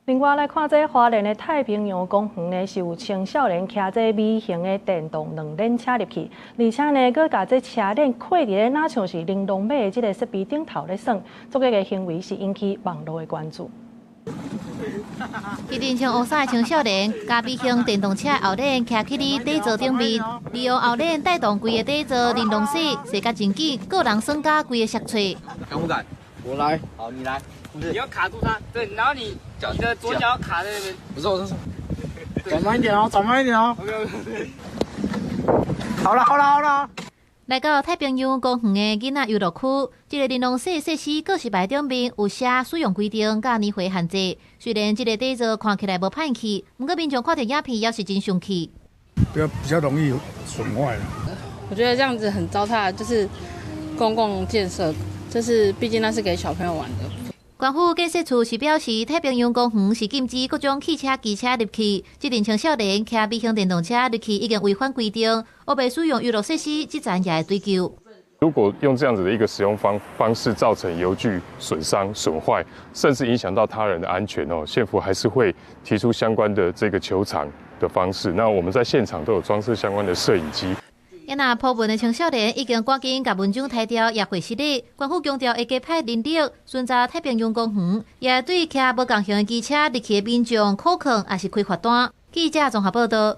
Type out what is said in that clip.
另外來看，這花蓮的太平洋公園呢，是有青少年騎這微型的電動兩輪車入去，而且呢，閣共這車鏈繫佇咧，若像是玲瑯馬的這个設備頂頭咧耍，這个行為是引起網路的關注。一陣穿烏衫的青少年，共微型電動車後輪騎去佇底座頂面，利用後輪帶動規个底座玲瑯勢，勢甲真緊，閣有人耍甲規个濕脆。敢不敢？我來，好，你來。你要卡住它，對，然後你你的左腳卡在那邊。不是，我是轉慢一點哦，轉慢一點哦。好了，好了，好了。來到太平洋公園的囡仔遊樂區，這个玲瑯勢設施告示牌頂面有寫使用規定佮年歲限制。雖然這个底座看起來無歹去，毋過民眾看著影片猶是真生氣。比較容易損壞。我覺得這樣子很糟蹋，就是公共建設，就是畢竟那是給小朋友玩的。縣府建設處是表示，太平洋公園是禁止各種汽車、機車入去。這陣青少年騎微型電動車入去已經違反規定，烏白使用遊樂設施，這層也會追究。如果用這樣子的一個使用方式造成遊具損傷、損壞，甚至影響到他人的安全哦，縣府還是會提出相關的這個求償的方式。那我們在現場都有裝設相關的攝影機。啊若 po 文的青少年已經趕緊共文章刣掉，也會失禮。縣府強調會加派人力巡查太平洋公園，也對騎無仝型的機車入去的民眾扣銬，抑是開罰單。記者綜合報道。